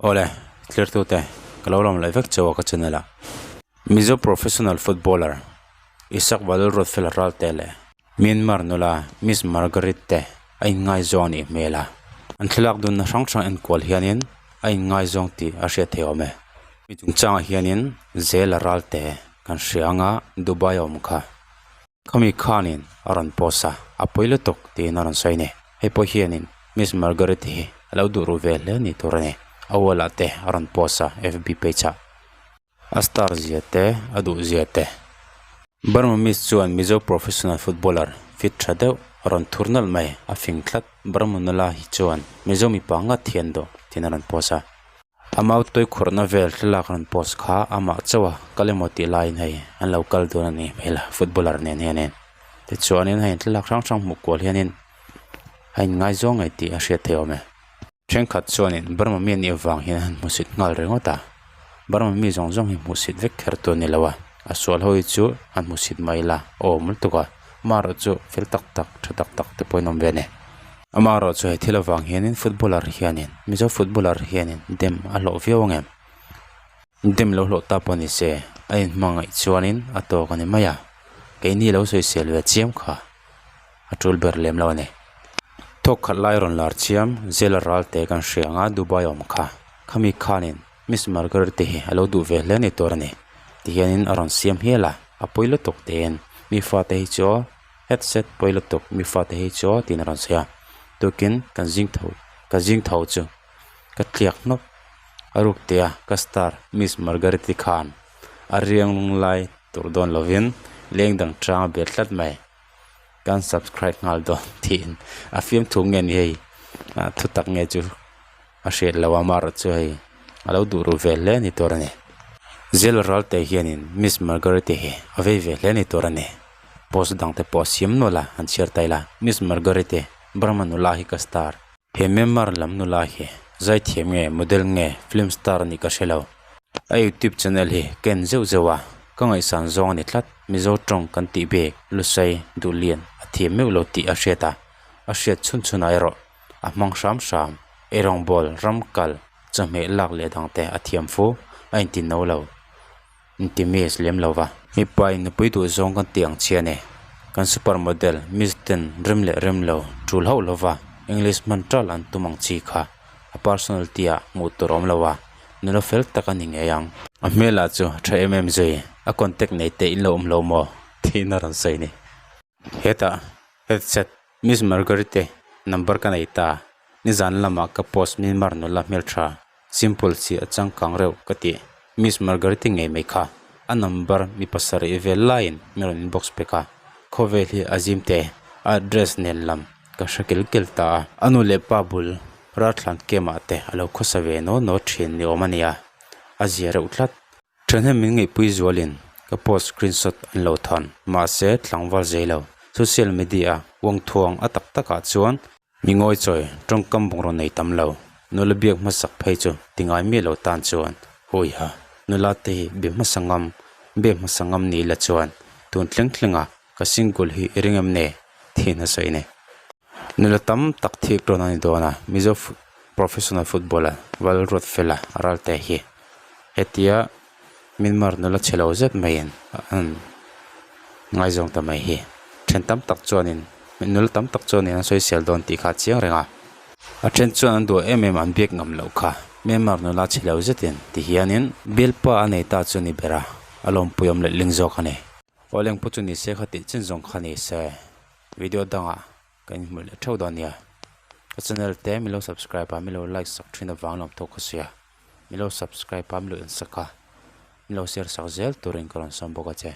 Awle, thlirtute, ka lo lawm leh vek chauh a ka channel ah. Mizo professional footballer Isak Valelruatfela Ralte leh Myanmar nula Miss Margaret te a inngaizawng a nih hmel a. An thlalak dunna hrang hrang enkual hianin a inngaizawng tih a hriat thei awm e. Mi chungchangah hianin Zela Ralte kan hria anga Dubai a awm kha. Khami khanin a rawn post a, a pawi lutuk tiin a rawn sawi a ni. Hei pawh hianin Miss Margaret hi a lo duh ru ve hle ni tur a ni. A wall ah te a rawn post a FB page ah. A star zia te, a duh zia te. Burma Miss chuan Mizo professional footballer fit tha deuh a rawn thur nalh mai, a fing tlat. Burma nula hi chuan Mizo mipa ngat hian dawh tiin a rawn post a. A mau tawi khawrhna vel thlalak rawn post kha amah chauh a kal emaw tih laiin hei an lo kal dawn a nih hmel a footballer nen hianin tichuanin hei thlalak hrang hrang hmuh kual hianin a inngaizawng ngei tih a hriat theih awm e. Thenkhat chuanin Burma mi anih avang hian an hmusit nghal ringawt a, Burma mi zawng zawng hi hmuhsit vek kher tur a ni lo a, a sual ho hi chu an hmusit mai la a awm lutuk a, amaherawhchu fel tak tak tha tak tak te pawhin awm ve a ni. Amaherawh chu he thil avang hianin footballer hianin Mizo footballer hianin dem a hlawh viau ang em? Dem lo hlawh ta pawh ni se a inhmangaih chuanin a tawk a ni mai a, keini lo sawisel ve chiam kha a tul ber lem lo a ni. Thawk khat lai rawn lar chiam Zela Ralte kan hria ang a Dubai awm kha khami khanin Miss Margaret te hi a lo duh ve hle ni tur a ni tihianin a rawn siam hial a, a pawi lutuk tiin mi fate hi chu Headset pawi lutuk mi fate hi chu tiin a rawn sawi a tukin kan zing tho ka zing tho chu ka tliak hnawp a ruk teh a ka star miss Margaret-i khan a riang lung lai tur dawn lovin leng dang chang a bet tlat mai kan subscribe nghal dawn tiin a fiamthu nge ni hei ah thu tak nge chu. A hriat loh a amaherawh chu hei a lo duh ru ve hle ni tur a ni. Zel Ralte hianin Miss Margaret-i hi a vei ve hle ni tur a ni. Post dang te pawh a siam nual a, an chhiar ta ila. Miss Margaret-i Burma nula hi ka star. He Myanmar lam nula hi zaithiam nge model nge film star a nih ka hre lo. A youtube channel hi ka en zeuh zeuh a, ka ngaihsan zawng a ni tlat. Mizo tawng kan tih bik Lusai Duhlian a thiam meuh lo tih a hriat a, a hriat chhun chhunah erawh a hmang hram hram eirawngbawl ram kal chawhmeh lak leh dang te a thiam fu a inti no lo inti miss lem lo va. Mipa in nupui duh zawng kan tih ang chian e kan super model miss ten rem leh rem lo tul hauh lo va english hman tal an tum ang chi kha a personality ah hmuh tur awm lo a nula fel tak a ni ngei ang. A hmel ah chu tha em em zui a contact nei te in lo awm lo maw tiin a rawn sawi ni. Hetah headset Miss Margarite number ka nei ta, nizan lamah ka post Myanmar nula hmeltha simple si a changkang reuh ka ti. Miss Margarite ngei mai kha a number mi pasarih vel laiin min rawn inbox pek a, khawvel hi a zim te a address nen lam ka hre kel kel ta a. A nu leh pa bul ralthlan camp ah te a lo khawsa ve naw naw thin ni awm a nia, a zia reuh tlat. Thahnem min ngaihpui zualin ka post screenshot an lo thawn. Mahse, tlangval zei lo. Social media uang thuang a tak takah chuan mi ngawi chawi tawngkam bungraw nei tam lo. Nula biak hmasak phei chu ti ngai miah lo tan chuan hui ha. Nula te hi be hmasa ngam, be hmasa ngam ni la chuan tun thleng thlenga ka single hi i ring em ne? Thin a sawi ni. Nula tam tak thik tawn a ni dawn a, Mizo professional footballer Valruatfela Ralte hi. Hetia Myanmar nula chhe lo zet maiin an ngaizawng ta mai hi then tam tak chuanin nula tam tak chuanin an sawisel dawn tih kha a chiang reng a. A then chuan an duh em em an biak ngam loh kha Myanmar nula chhe lo zetin ti hianin bialpa a nei ta chu a ni ber a, a lawmpui awm leh ling zawk a ni. Awleng pawh chu ni se kha tih chin zawng kha ni se video dangah kan inhmuh leh theuh dawn nia. Ka channel te milo subscribe a milo like sak thin avang lawm tawk ka sia. Milo subscribe a milo en sak a milo share sak zel turin ka rawn sawm bawk a che.